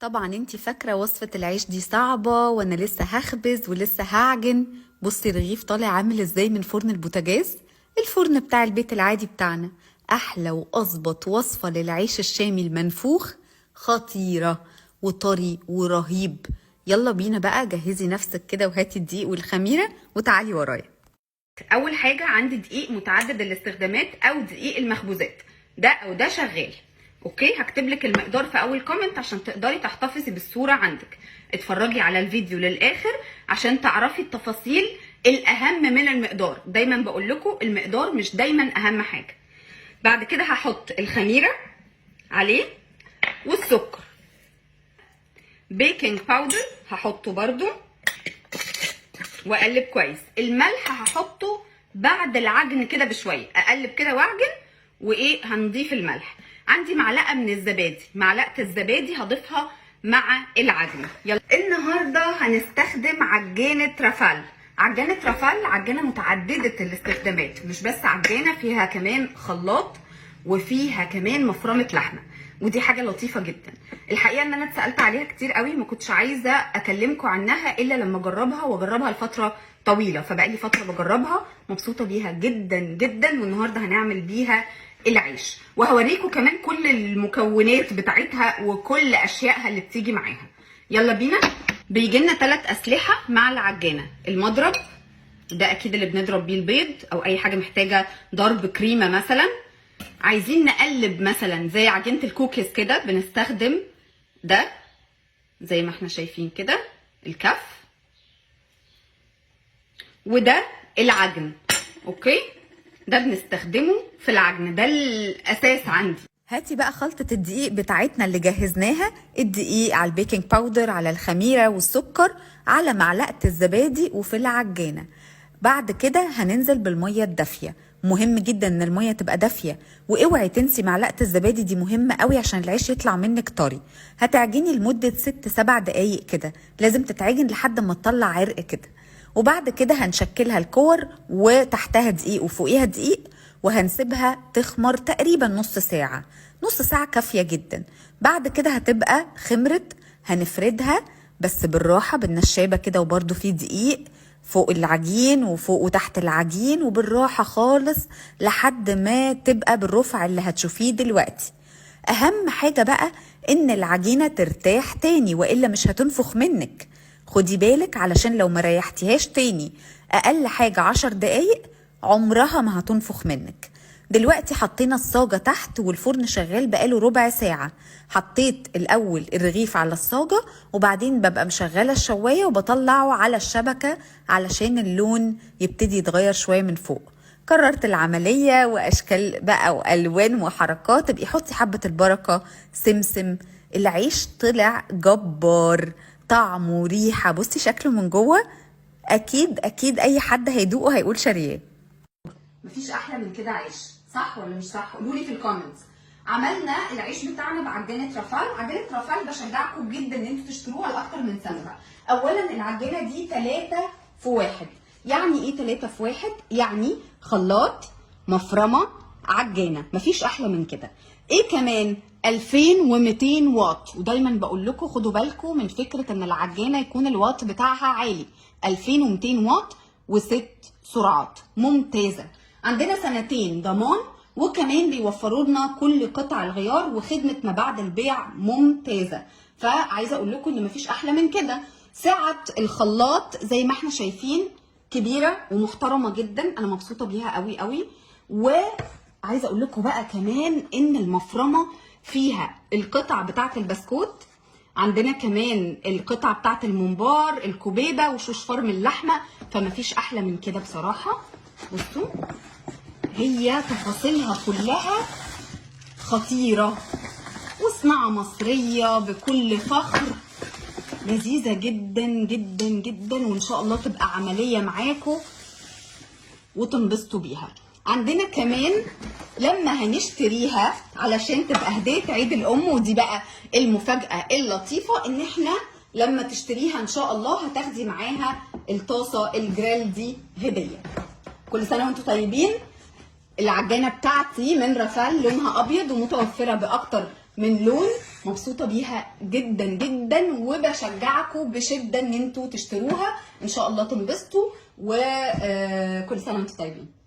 طبعا انتي فاكرة وصفة العيش دي صعبة وانا لسه هخبز ولسه هعجن. بصي الرغيف طالع عامل ازاي من فرن البوتاجاز، الفرن بتاع البيت العادي بتاعنا. احلى واظبط وصفة للعيش الشامي المنفوخ، خطيرة وطري ورهيب. يلا بينا بقى، جهزي نفسك كده وهاتي الدقيق والخميرة وتعالي ورايا. اول حاجة عندي دقيق متعدد الاستخدامات او دقيق المخبوزات، ده او ده شغال. okay، هكتب لك المقدار في اول comment عشان تقدري تحتفظي بالصورة عندك. اتفرجي على الفيديو للاخر عشان تعرفي التفاصيل الاهم من المقدار. دايما بقول لكم المقدار مش دايما اهم حاجة. بعد كده هحط الخميره عليه والسكر، baking powder هحطه برده واقلب كويس. الملح هحطه بعد العجن كده بشوية، اقلب كده واعجن، وايه هنضيف الملح. عندي معلقه من الزبادي، معلقه الزبادي هضيفها مع العجن. يلا النهارده هنستخدم عجينه رافال. عجينه رافال عجينه متعددة الاستخدامات، مش بس عجينه، فيها كمان خلاط وفيها كمان مفرمه لحمه، ودي حاجة لطيفة جدا. الحقيقة ان انا اتسالت عليها كتير قوي، ما كنتش عايزه اكلمكم عنها الا لما اجربها، واجربها لفترة طويلة، فبقالي فترة بجربها، مبسوطة بيها جدا جدا. والنهارده هنعمل بيها العيش، وهوريكم كمان كل المكونات بتاعتها وكل اشيائها اللي بتيجي معاها. يلا بينا. بيجي لنا 3 اسلحة مع العجانه. المضرب ده اكيد اللي بنضرب بيه البيض او اي حاجة محتاجه ضرب كريمة مثلا. عايزين نقلب مثلا زي عجينه الكوكيز كده، بنستخدم ده زي ما احنا شايفين كده الكف، وده العجن. okay، ده بنستخدمه في العجن، ده الاساس عندي. هاتي بقى خلطة الدقيق بتاعتنا اللي جهزناها، الدقيق على ال baking powder على الخميرة والسكر على معلقة الزبادي وفي العجانة. بعد كده هننزل بالمية الدافية. مهم جدا ان المية تبقى دافية، واوعي تنسي معلقة الزبادي دي مهمة قوي عشان العيش يطلع منك طري. هتعجني لمدة 6-7 دقايق كده، لازم تتعجن لحد ما تطلع عرق كده. وبعد كده هنشكلها الكور، وتحتها دقيق وفوقيها دقيق، وهنسيبها تخمر تقريبا نص ساعة. نص ساعة كافية جدا. بعد كده هتبقى خمرت، هنفردها بس بالراحة بالنشابة كده، وبرده في دقيق فوق العجين وفوق وتحت العجين، وبالراحة خالص لحد ما تبقى بالرفع اللي هتشوفيه دلوقتي. أهم حاجة بقى إن العجينة ترتاح تاني، وإلا مش هتنفخ منك. خدي بالك، علشان لو ما ريحتيهاش تاني أقل حاجة 10 دقايق عمرها ما هتنفخ منك. دلوقتي حطينا الصاجة تحت والفرن شغال بقاله ربع ساعة. حطيت الأول الرغيف على الصاجة، وبعدين ببقى مشغلة الشواية وبطلعه على الشبكة علشان اللون يبتدي يتغير شوية من فوق. كررت العملية وأشكال بقى وألوان وحركات. ابقي حطي حبة البركة، سمسم. العيش طلع جبار، طعم وريحة. بصي شكله من جوه، أكيد أكيد أي حد هيدوقه هيقول شارياه. مفيش احلى من كده عيش، صح ولا مش صح؟ قولوا لي في ال comments. عملنا العيش بتاعنا بعجينه رافال. عجينه رافال بشجعكم جدا ان انتوا تشتروها لاكتر من سبب. اولا العجينة دي 3 في 1. يعني ايه 3 في 1؟ يعني خلاط، مفرمه، عجانه. مفيش احلى من كده. ايه كمان؟ 2200 واط. ودايما بقول لكم خدوا بالكم من فكرة ان العجانه يكون الواط بتاعها عالي، 2200 واط وست سرعات، ممتازة. عندنا 2 سنين ضمان، وكمان بيوفروا لنا كل قطع الغيار وخدمه ما بعد البيع ممتازة. فعايزه اقول لكم ان مفيش احلى من كده. سعة الخلاط زي ما احنا شايفين كبيرة ومحترمه جدا، انا مبسوطة بيها قوي قوي. وعايزه اقول لكم بقى كمان ان المفرمه فيها القطع بتاعه البسكوت، عندنا كمان القطعة بتاعه الممبار، الكوبيبه، وشوش فرم اللحمة. فمفيش احلى من كده بصراحة. بصوا هي تفاصيلها كلها خطيرة، وصناعة مصرية بكل فخر، لذيذة جدا جدا جدا، وان شاء الله تبقى عملية معاكم وتنبسطوا بيها. عندنا كمان لما هنشتريها علشان تبقى هدية عيد الأم، ودي بقى المفاجأة اللطيفة، إن إحنا لما تشتريها إن شاء الله هتاخدي معاها الطاسة الجريل دي هدية. كل سنة وانتم طيبين. العجانة بتاعتي من رافال لونها أبيض ومتوفرة بأكتر من لون. مبسوطة بيها جدا جدا، وبشجعكم بشده ان انتوا تشتروها. ان شاء الله تنبسطوا، وكل سنة وانتم طيبين.